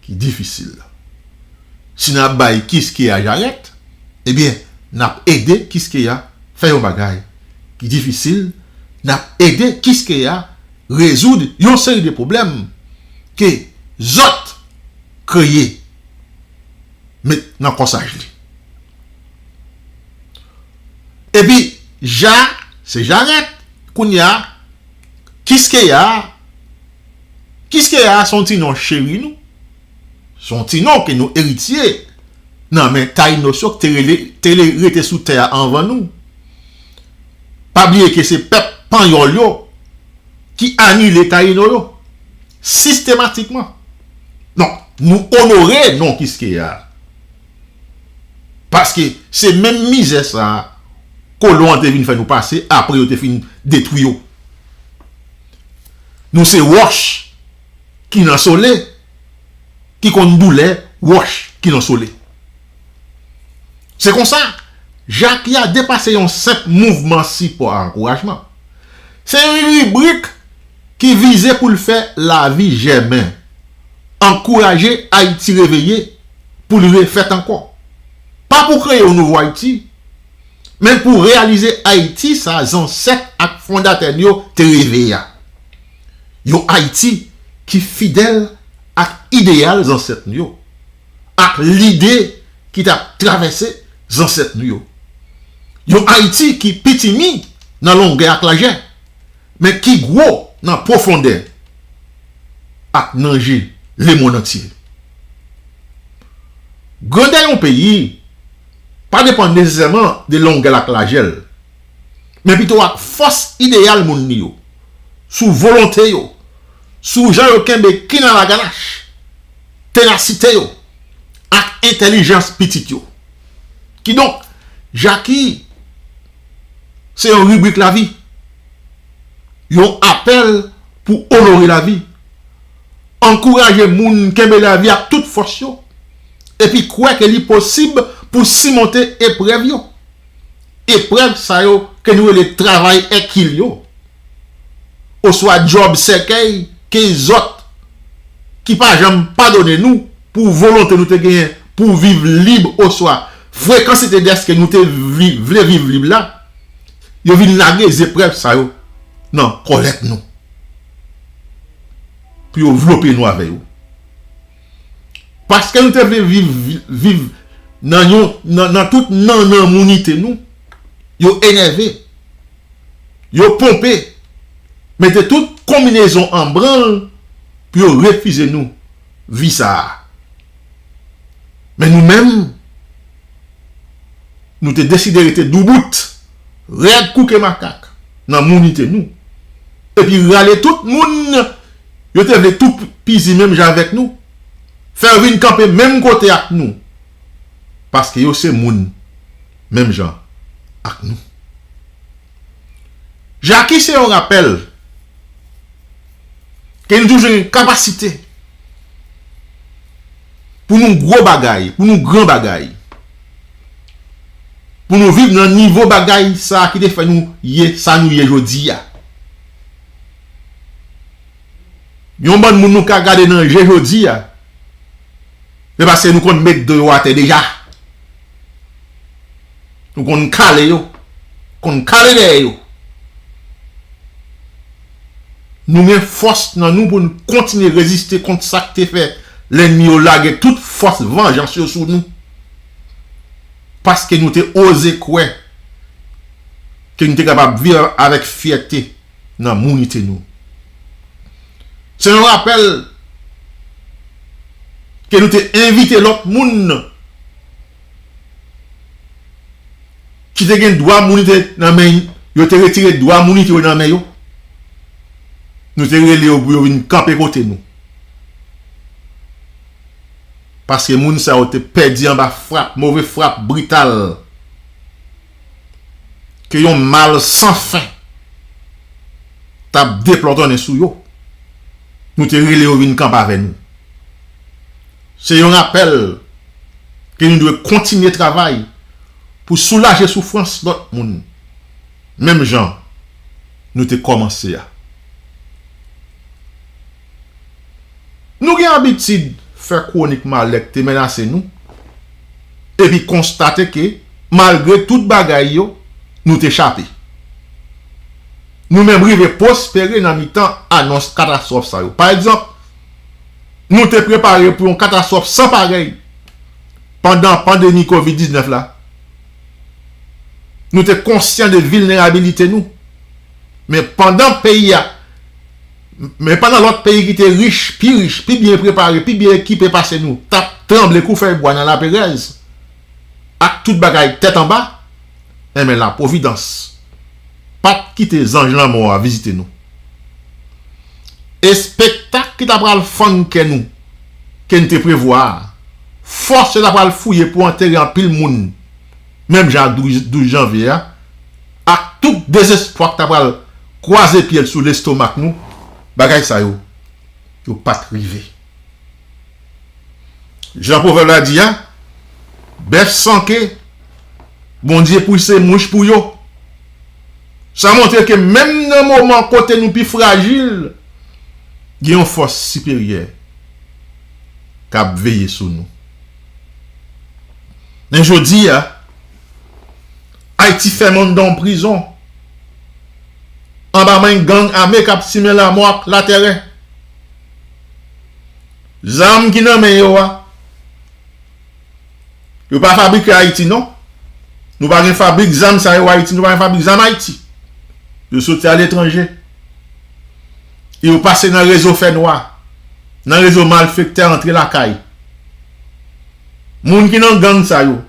ki difisil. Si n ap bay Kiskeya jarèt, ebyen, n ap ede Kiskeya fè yon bagay ki difisil, n ap ede Kiskeya rezoud yon seri de pwoblèm ke zòt kreye met nan kòsaj li. Epi, Ja, se jarèt, kounye a, Kiskeya, Kiskeya se yon ti non cheri nou. Se yon ti non ke nou eritye nan men Tayinos yo ki te rele, te rele rete sou tè a anvan nou. Pa bliye ke se pèp panyòl yo ki anile Tayino yo sistematikman. Donk, nou onore non Kiskeya. Paske se menm mizè sa a kolon an te vin fè nou pase apre yo te fin detwi yo. Nou se wòch ki nan sole, ki konn doulè wòch ki nan sole. Se konsa, Jaki a depase yon senp mouvman sipò ak ankourajman. Se yon ribrik ki vize pou l fè lavi jèmen, ankouraje Ayiti reveye pou l refèt ankò. Pa pou kreye yon nouvo Ayiti, men pou reyalize Ayiti sa zansèt ak fondatè n yo te reve a. Yon Ayiti ki fidèl ak ideyal zansèt nou yo, ak lide ki t ap travèse zansèt nou yo. Yon Ayiti ki pitimi nan longè ak lajè, men ki gwo nan pwofondè ak nan je lemonn antye. Grandè yon peyi pa depann nesesèman de longè l ak lajè l, men pito ak fòs ideyal moun li yo, sou volonte yo, sou jan yo kenbe kinalaganach, tenasite yo, ak entèlijans pitit yo. Kidonk, Jaki se yon ribrik lavi, yon apèl pou onore lavi, ankouraje moun kenbe lavi ak tout fòs yo, epi kwè ke li posib pou simonte eprèv yo. Eprèv sa yo ke nou rele travay èkil yo, oswa djòb sèkèy ke zòt ki pa janm padone nou pou volonte nou te genyen pou viv lib oswa frekans etedès ke nou te vi- vle viv lib la, yo vin lage zeprèv sa yo nan kòlèt nou pou yo vlope nou avè yo. Paske nou te vle viv, viv nan yon, nan, nan tout nannan mounite nou, yo enève, yo ponpe, mete tout konbinezon an branl pou yo refize nou vi sa a. Men nou menm, nou te deside rete doubout, rèd kou ke makak, nan mounite nou, epi rale tout moun yo te vle toupizi menm jan avèk nou, fè yo vin kanpe menm kote ak nou, paske yo se moun menm jan ak nou. Jaki se yon rapèl ke nou toujou gen kapasite pou nou gwo bagay, pou nou gran bagay, pou nou viv nan nivo bagay sa a ki te fè nou ye sa nou ye jodi a. Yon bann moun nou ka gade nan je jodi a, se paske nou konn met do yo atè deja. Nou konn kale yo, konn kale dèyè yo. Nou gen fòs nan nou pou n kontinye reziste kont sa k te fè lènmi yo lage tout fòs vanjans yo sou nou. Paske nou te oze kwè ke nou te kapab viv avèk fyète nan mounite nou. Se yon rapèl ke nou te envite lòt moun ki te gen dwa mounite nan men yo, te retire dwa mounite yo nan men yo. Nou te rele yo pou yo vin kanpe kote nou. Paske moun sa yo te pèdi anba frap, move frap brital ke yon mal san fen t ap deplòtonnen sou yo. Nou te rele yo vin kanpe avè nou. Se yon rapèl ke nou dwe kontinye travay pou soulaje soufrans lòt moun, menm jan nou te kòmanse a. Nou gen abitid fè kwonik malè k te menase nou, epi konstate ke, malgre tout bagay yo, nou te chape. Nou menm rive pwospere nan mitan anons katastwòf sa yo. Pa egzanp, nou te prepare pou yon katastwòf san parèy pandan pandemi kovid diznèf la. Nou te konsyan de vilnerabilite nou. Men pandan peyi a, men pandan lòt peyi ki te rich, pi rich, pi byen prepare, pi byen ekipe pase nou, t ap tranble kou fèy bwa nan laperèz, ak tout bagay tèt anba, enben, Lapwovidans pa t kite zanj lanmò a vizite nou. Espektak ki ta pral fann kè nou, ke n te prevwa a, fòs yo ta pral fouye pou antere anpil moun, menm jan ak douz, douz janvye a, ak tout dezespwa k ta pral kwaze pye l sou lestomak nou, bagay sa yo, yo pa t rive. Jan pwovèb la di a, bèf sanke, Bondye pouse mouch pou yo. Sa montre ke menm nan moman kote nou pi frajil, gen yon fòs siperyè k ap veye sou nou. Men jodi a, Ayiti fèmen anndan yon prizon, anba men gang ame k ap simen lanmò ak latèrè. Zam ki nan men yo a, yo pa fabrike Ayiti, non. Nou pa gen fabrik zam sa yo Ayiti, nou pa gen fabrik zam Ayiti. Yo soti aletranje. E yo pase nan rezo fènwa, nan rezo malfektè antre lakay. Moun ki nan gang sa yo,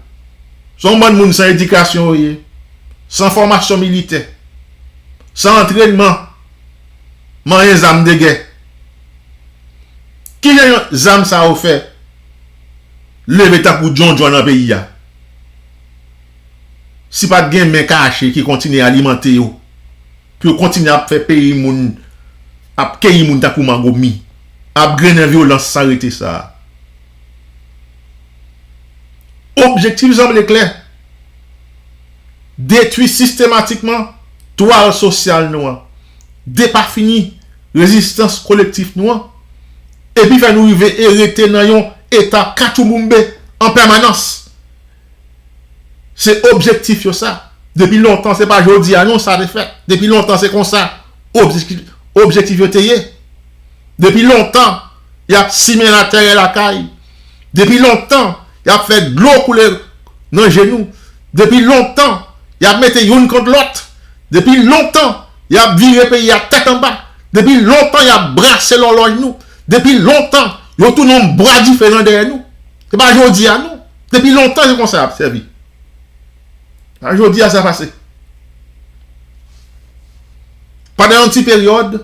se yon bann moun san edikasyon yo ye, san fòmasyon militè, san antrènman, manyen zam de gè. Kijan zam sa yo fè leve tankou djondjon nan peyi a? Si pa t gen men kache ki kontinye alimante yo, pou yo kontinye ap fè peyi moun, ap keyi moun tankou mangomi, ap grennen vyolans san rete sa a. Objektif sanble klè, detwi sistematikman twal sosyal nou an, depafini rezistans kolektif nou an, epi fè nou rive e rete nan yon eta katchouboumbe an pèmanans. Se objektif yo sa. Depi lontan, se pa jodi a non sa te fèt. Depi lontan, se konsa objektif, objektif yo te ye. Depi lontan, y ap simen latèrè lakay. Depi lontan, y ap fè dlo koule nan je nou. Depi lontan, y ap mete youn kont lòt. Depi lontan, y ap vire peyi a tèt anba. Depi lontan, y ap brase lòlòj nou. Depi lontan, yo tounen yon bwa dife nan dèyè nou. Se pa jodi a non. Depi lontan, se konsa y ap sèvi. A jodi a, sa pase. Pandan yon ti peryòd,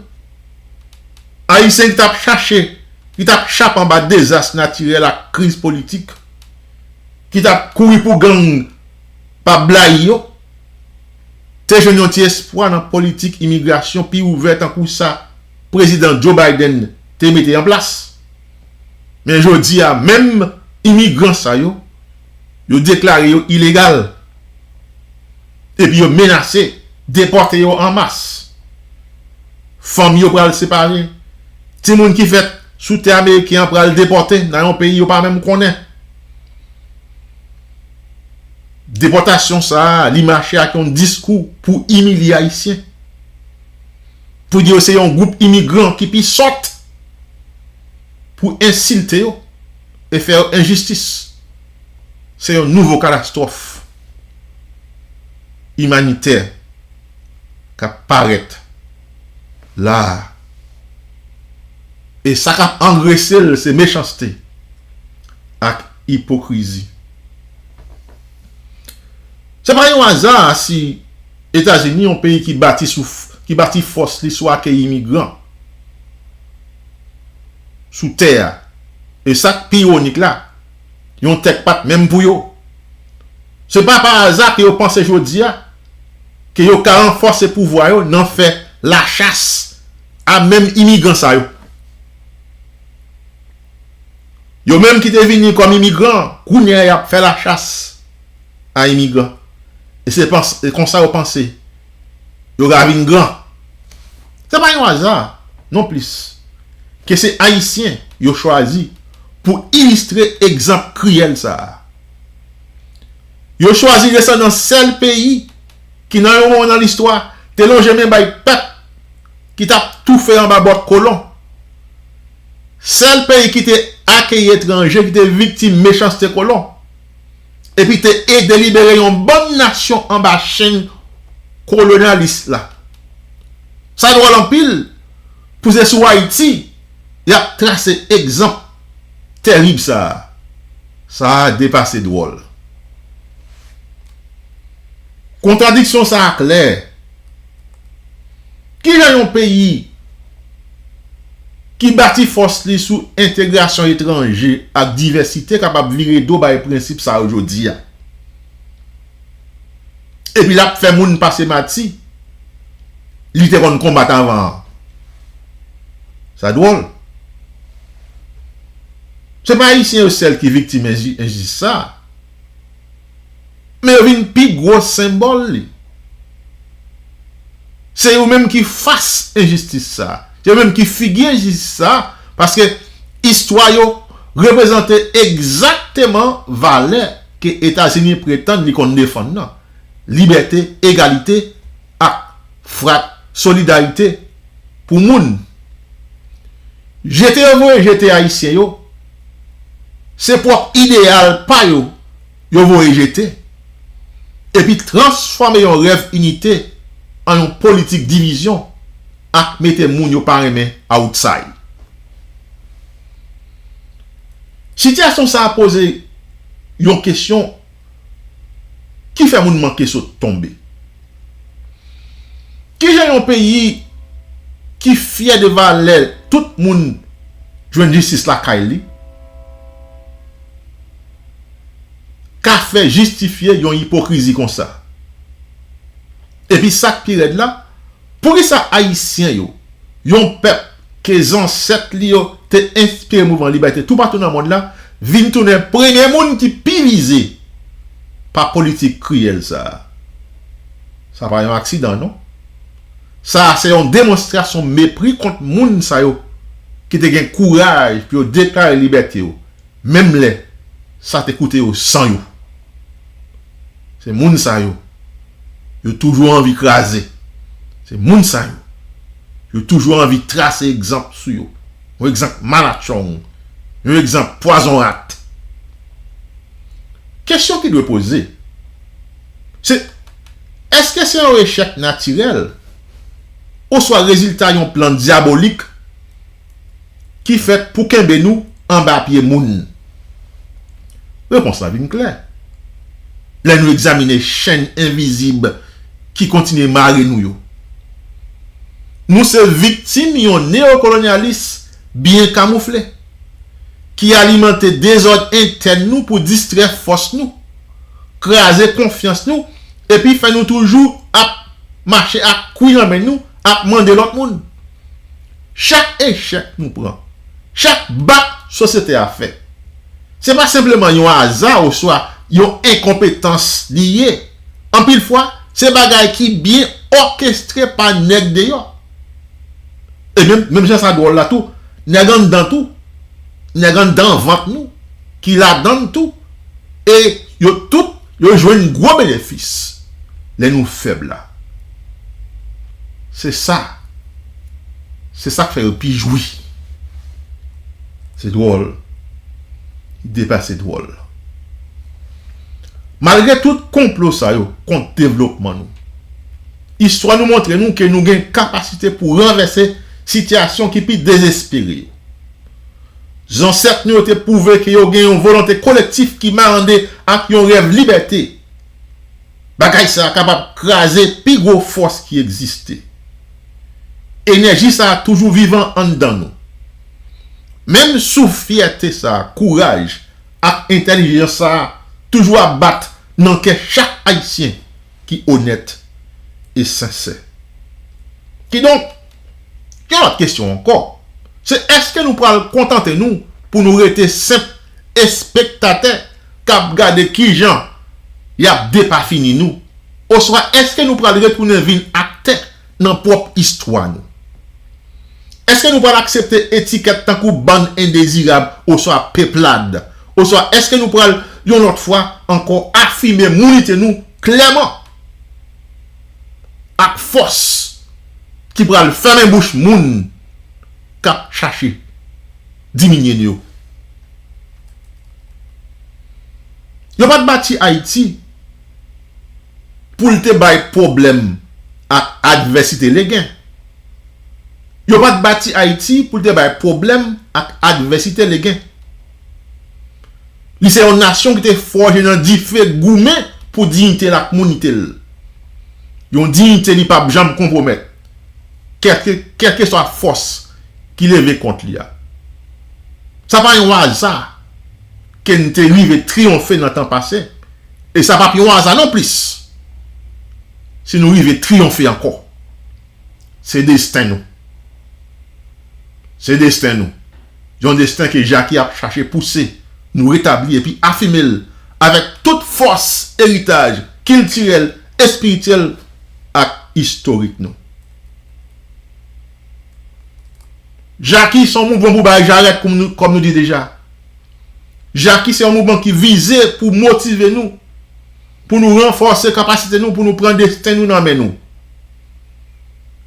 Ayisyen ki t ap chache, ki t ap chape anba dezas natirèl ak kriz politik, ki t ap kouri pou gang pa blayi yo, te jwenn yon ti espwa nan politik imigrasyon pi ouvè tankou sa Prezidan Joe Biden te mete an plas. Men jodi a, menm imigran sa yo, yo deklare yo ilegal. Epi yo menase depòte yo an mas. Fanmi yo pral separe. Timoun ki fèt sou tè ameriken an pral depòte nan yon peyi yo pa menm konnen. Depòtasyon sa a, li mache ak yon diskou pou imilye Ayisyen. Pou di yo se yon gwoup imigran ki pi sòt, pou ensilte yo e fè yo enjistis. Se yon nouvo katastwòf imanitè k ap parèt la a. E sa k ap angrese l, se mechanste ak ipokrizi. Se pa yon aza si Etazini, yon peyi ki bati sou, ki bati fòs li sou akeyi imigran sou tè a, e sa k pi iwonik la, yon tè k pa t menm pou yo. Se pa pa aza ke yo panse jodi a ke yo ka ranfòse pouvwa yo nan fè lachas a menm imigran sa yo. Yo menm ki te vini kòm imigran, kounye a y ap fè lachas a imigran. E se pans-, e konsa yo panse yo ka vin gran. Se pa yon aza, non plis, ke se Ayisyen yo chwazi pou ilistre egzanp kriyèl sa a. Yo chwazi resandan sèl peyi ki, nan yon moman nan listwa, te lonje men bay pèp ki t ap toufe anba bòt kolon. Sèl peyi ki te akeyi etranje ki te viktim mechanste kolon, epi te ede libere yon bann nasyon anba chenn kolonyalis la. Sa dwòl anpil pou se sou Ayiti y ap trase egzanp terib sa a. Sa a depase dwòl. Kontradiksyon sa a klè. Kijan yon peyi ki bati fòs li sou entegrasyon etranje ak divèsite kapab vire do bay prensip sa yo jodi a? Epi l ap fè moun pase mati li te konn konbat anvan an. Sa dwòl. Se pa Ayisyen yo sèl ki viktim enji- enjistis sa a, men yo vin pi gwo senbòl li. Se yo menm ki fas enjistis sa a. Se yo menm ki figi enjistis sa a, paske istwa yo reprezante egzakteman valè ke Etazini pretann li konn defann nan: libète, egalite, ak frat-, solidarite pou moun. Jete yo voye jete Ayisyen yo, se pwòp ideyal pa yo yo voye jete, epi transfòme yon rèv inite an yon politik divizyon ak mete moun yo pa renmen outside. Sitiyasyon sa a poze yon kesyon ki fè moun manke sot tonbe. Kijan yon peyi ki fyè de valè tout moun jwenn jistis lakay li ka fè jistifye yon ipokrizi konsa? Epi sa k pi rèd la, poukisa Ayisyen yo, yon pèp ke zansèt li yo te enspire mouvman libète toupatou nan mond la, vin tounen premye moun ki pi vize pa politik kriyèl sa a? Sa pa yon aksidan, non. Sa a se yon demonstrasyon mepri kont moun sa yo ki te gen kouraj pou yo deklare libète yo, menm lè sa te koute yo san yo. Se moun sa yo, yo toujou anvi kraze. Se moun sa yo, yo toujou anvi trase egzanp sou yo. Yon egzanp malatchong, yon egzanp pwazon rat. Kesyon ki dwe poze, se, èske se yon echèk natirèl oswa rezilta yon plan dyabolik ki fèt pou kenbe nou anba pye moun? Repons la vin klè lè nou egzamine chenn envizib ki kontinye mare nou yo. Nou se viktim yon neyokolonyalis byen kamoufle ki alimante dezòd entèn nou pou distrè fòs nou, kraze konfyans nou, epi fè nou toujou ap mache ak kwi nan men nou, ap mande lòt moun. Chak echèk nou pran, chak bak sosyete a fè, se pa senpleman yon aza oswa yon enkonpetans li ye. Anpil fwa, se bagay ki byen òkestre pa nèg deyò. E menm, menm jan sa dwòl la tou, nèg anndan tou, nèg anndan vant nou, ki ladann tou, e yo tout, yo jwenn gwo benefis lè nou fèb la. Se sa. Se sa k fè yo pi jwi. Se dwòl. Li depase dwòl. Malgre tout konplo sa yo kont devlopman nou, istwa nou montre nou ke nou gen kapasite pou ranvèse sitiyasyon ki pi dezespere yo. Zansèt nou yo te pwouve ke yo gen yon volonte kolektif ki marande ak yon rèv libète. Bagay sa a kapab kraze pi gwo fòs ki egziste. Enèji sa a toujou vivan anndan nou. Menm souf fyète sa a, kouraj ak entèlijans sa a toujou ap bat nan kè chak Ayisyen ki onèt e sensè. Kidonk, yon lòt kesyon ankò, se èske nou pral kontante nou pou nou rete senp espektatè k ap gade kijan y ap depafini nou, oswa èske nou pral retounen vin aktè nan pwòp istwa nou? Èske nou pral aksepte etikèt tankou bann endezirab oswa peplad? Oswa èske nou pral, yon lòt fwa ankò, afime mounite nou klèman ak fòs ki pral fèmen bouch moun k ap chache diminye nou yo? Yo pa t bati Ayiti pou l te bay pwoblèm ak advèsite legen. Yo pa t bati Ayiti pou l te bay pwoblèm ak advèsite legen. Li se yon nasyon ki te fòje nan dife, goumen pou diyite l ak mounite l. Yon diyite li p ap janm konpwomèt, kèlke, kèlkeswa fòs ki leve kont li a. Sa pa yon aza ke n te rive triyonfe nan tan pase, e sa p ap yon aza nonplis si nou rive triyonfe ankò. Se desten nou. Se desten nou. Yon desten ke Jackie ap chache pouse nou retabli epi afime l avèk tout fòs eritaj kiltirèl, espirityèl ak istorik nou. Jackie se yon mouvman pou bay jarèt, kòm nou, kòm nou di deja. Jackie se yon mouvman ki vize pou motive nou, pou nou ranfòse kapasite nou, pou nou pran desten nou nan men nou.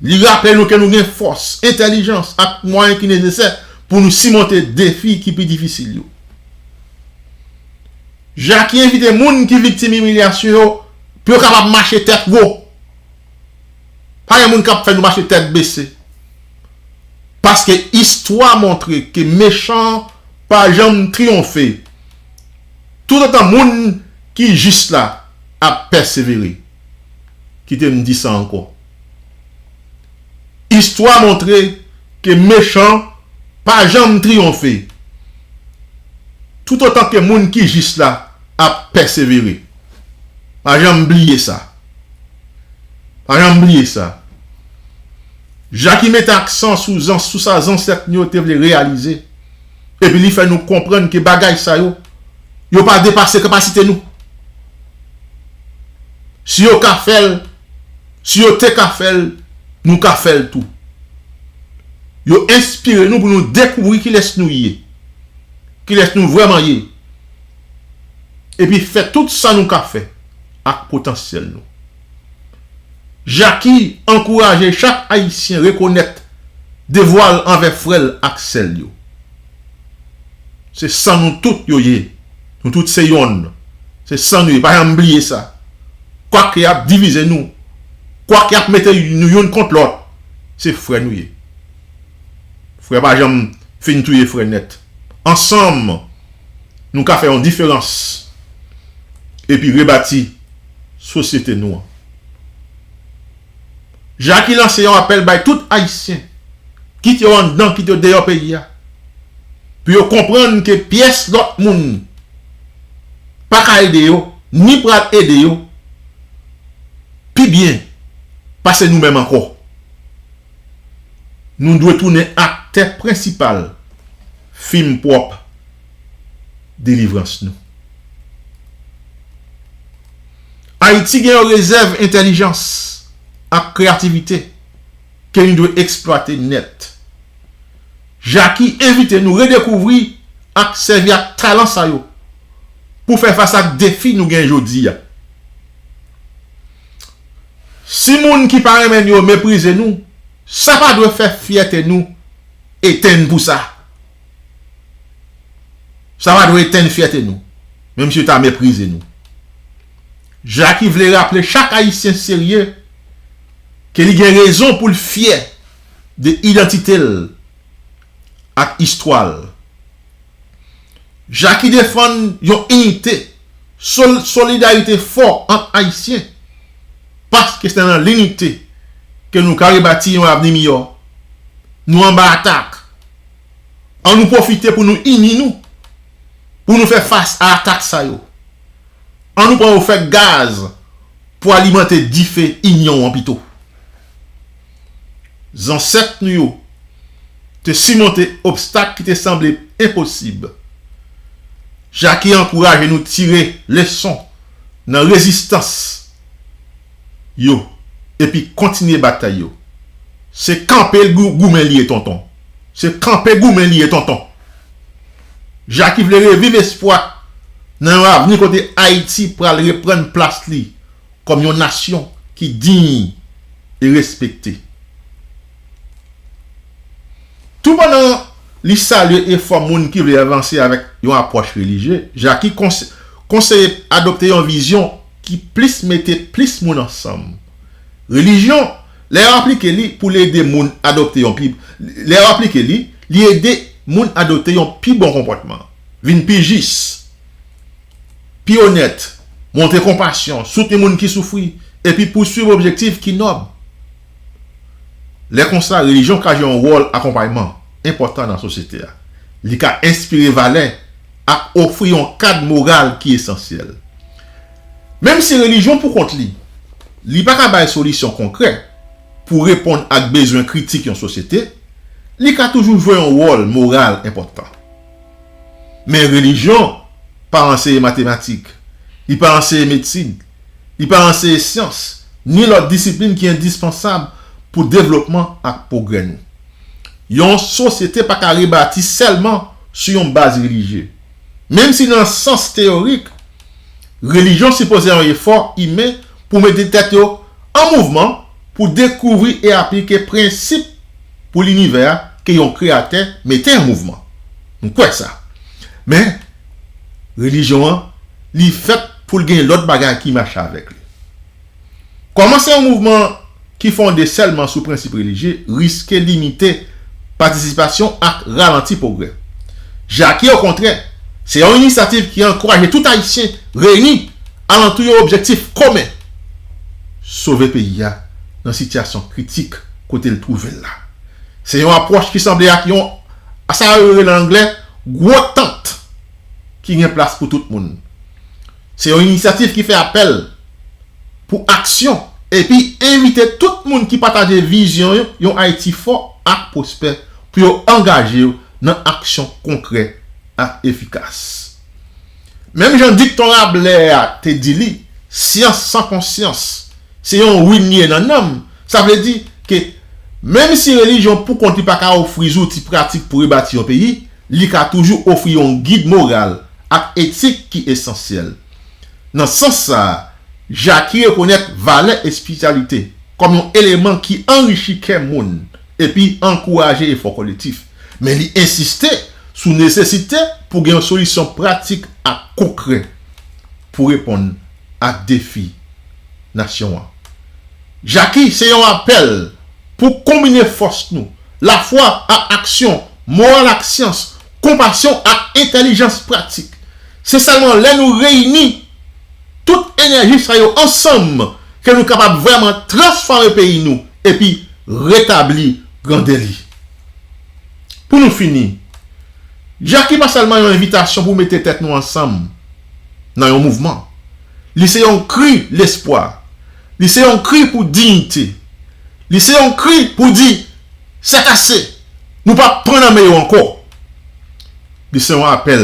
Li raple nou ke nou gen fòs, entèlijans ak mwayen ki nesesè pou nou simonte defi ki pi difisil yo. Jackie envite moun ki viktim imilyasyon yo pou yo kapab mache tèt wo. Pa gen moun k ap fè nou mache tèt bese. Paske istwa montre ke mechan pa janm triyonfe. Toutotan moun ki jis la ap pèsevere. Kite m di sa ankò. Istwa montre ke mechan pa janm triyonfe. Toutotan ke moun ki jis la ap pèsevere. Pa janm bliye sa. Pa janm bliye sa. Jackie mete aksan sou zan-, sou sa zansèt nou yo te vle reyalize. Epi li fè nou konprann ke bagay sa yo, yo pa depase kapasite nou. Si yo ka fè l, si yo te ka fè l, nou ka fè l tou. Yo enspire nou pou nou dekouvri kilès nou ye, kilès nou vrèman ye, epi fè tout sa nou ka fè ak potansyèl nou. Jackie ankouraje chak Ayisyen rekonèt devwa l anvè frè l ak sè l yo. Se san nou tout yo ye. Nou tout se yonn. Se san nou ye. Pa janm bliye sa. Kwak y ap divize nou, kwak y ap mete nou youn kont lòt, se frè nou ye. Frè pa janm fin touye frè nèt. Ansanm, nou ka fè yon diferans epi rebati sosyete nou an. Jackie lanse yon apèl bay tout Ayisyen, kit yo anndan, kit yo deyò peyi a, pou yo konprann ke pyès lòt moun pa ka ede yo, ni pral ede yo pi byen pase nou menm ankò. Nou dwe tounen aktè prensipal fim pwòp delivrans nou. Ayiti gen yon rezèv entèlijans ak kreyativite ke nou dwe eksplwate nèt. Jackie envite nou redekouvri ak sèvi ak talan sa yo pou fè fas ak defi nou gen jodi a. Si moun ki pa renmen nou yo meprize nou, sa pa dwe fè fyète nou etenn pou sa. Sa pa dwe etenn fyète nou, menm si yo ta meprize nou. Jackie vle raple chak Ayisyen serye ke li gen rezon pou l fyè de idantite l ak istwa l. Jackie defann yon inite, sol-, solidarite fò ant Ayisyen, paske se nan linite ke nou ka rebati yon avni miyò. Nou anba atak. Ann nou pwofite pou nou ini nou, pou nou fè fas a atak sa yo. Ann nou pran yo fè gaz pou alimante dife inyon an pito. Zansèt nou yo te simonte obstak ki te sanble enposib. Jackie ankouraje nou tire leson nan rezistans yo epi kontinye batay yo. Se kanpe gou-, goumen li ye, tonton. Se kanpe goumen li ye, tonton. Jaki vle reviv espwa nan yon avni kote Ayiti pral reprann plas li kòm yon nasyon ki diy e respekte. Toupandan li salye efò moun ki vle avanse avèk yon apwòch relijye, Jaki konse- konseye adopte yon vizyon ki plis mete plis moun ansanm. Relijyon, lè yo aplike li pou l ede moun adopte yon pi, lè yo aplike li, li ede moun adopte yon pi bon konpòtman, vin pi jis, pi onèt, montre konpasyon, soutni moun ki soufri, epi pouswiv objektif ki nòb. Lè konsa, relijyon ka jwe yon wòl akonpayman enpòtan nan sosyete a. Li ka enspire valè ak ofri yon kad moral ki esansyèl. Menm si relijyon poukont li, li pa ka bay solisyon konkrè pou reponn ak bezwen kritik yon sosyete, li ka toujou jwe yon wòl moral enpòtan. Men relijyon pa anseye matematik, li pa anseye medsin, li pa anseye syans, ni lòt disiplin ki endispansab pou devlopman ak pwogrè nou. Yon sosyete pa ka rebati sèlman sou yon baz relijye. Menm si nan sans teyorik, relijyon sipoze yon efò imen pou mete tèt yo an mouvman pou dekouvri e aplike prensip pou linivè a ke yon kreyatè mete an mouvman. Nou kwè sa. Men, relijyon an, li fèt pou l gen lòt bagay ki mache avèk li. Kòmanse yon mouvman ki fonde sèlman sou prensip relijye riske limite patisipasyon ak ralanti pwogrè. Jaki, okontrè, se yon inisyativ ki ankouraje tout Ayisyen reyini alantou yon objektif komen: sove peyi a nan sitiyasyon kritik kote l twouve l la. Se yon apwòch ki sanble ak yon, sa yo rele nan anglè, gwo tant ki gen plas pou tout moun. Se yon inisyativ ki fè apèl pou aksyon epi envite tout moun ki pataje vizyon yon Ayiti fò ak pwospè pou yo angaje yo nan aksyon konkrè ak efikas. Menm jan dikton Rablè a te di li, syans san konsyans se yon win li ye nan nanm. Sa vle di ke menm si relijyon poukont li pa ka ofri zouti pratik pou rebati yon peyi, li ka toujou ofri yon gid moral ak etik ki esansyèl. Nan sans sa a, Jaki rekonèt valè espirityalite kòm yon eleman ki anrichi kè moun epi ankouraje efò kolektif, men li ensiste sou nesesite pou gen yon solisyon pratik ak konkrè pou reponn ak defi nasyon an. Jaki se yon apèl pou konbine fòs nou, lafwa ak aksyon, moral ak syans, konpasyon ak entèlijans pratik. Se sèlman lè nou reyini tout enèji sa yo ansanm ke nou kapab vrèman transfòme peyi nou epi retabli grandè li. Pou nou fini, Jaki pa sèlman yon envitasyon pou mete tèt nou ansanm nan yon mouvman. Li se yon kri lespwa. Li se yon kri pou diyite. Li se yon kri pou di, sètase, nou p ap pran nan men yo ankò. Li se yon apèl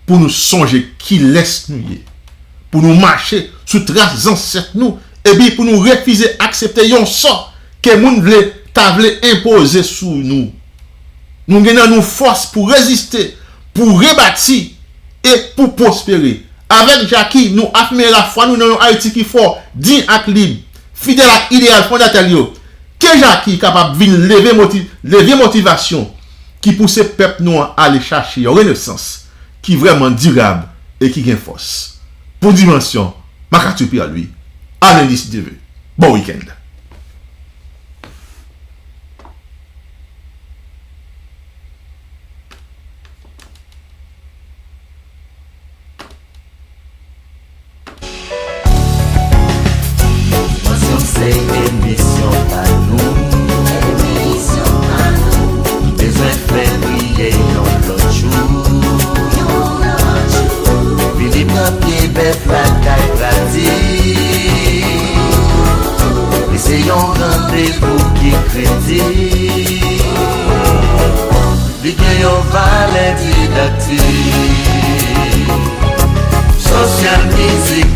pou nou sonje kilès nou ye, pou nou mache sou tras zansèt nou, epi pou nou refize aksepte yon sò ke moun vle ta vle enpoze sou nou. Nou gen nan nou fòs pou reziste, pou rebati e pou pwospere. Avèk Jaki, nou afime lafwa nou nan yon Ayiti ki fò, diy ak lib, fidèl ak ideyal fondatè l yo. Ke Jaki kapab vin leve moti- levye motivasyon ki pouse pèp nou an ale chache yon renesans ki vrèman dirab e ki gen fòs. Pou Dimansyon, Marc-Arthur Pierre-Louis, a lendi si Dye vle. Bon wikenn. Dimansyon se emisyon pa nou. Bezwen fè priye yon lòt jou. Vini pran pye bèf lakay pratik. Li se yon randevou ki kritik. Li gen yon valè didaktik. Sosyal, mizik,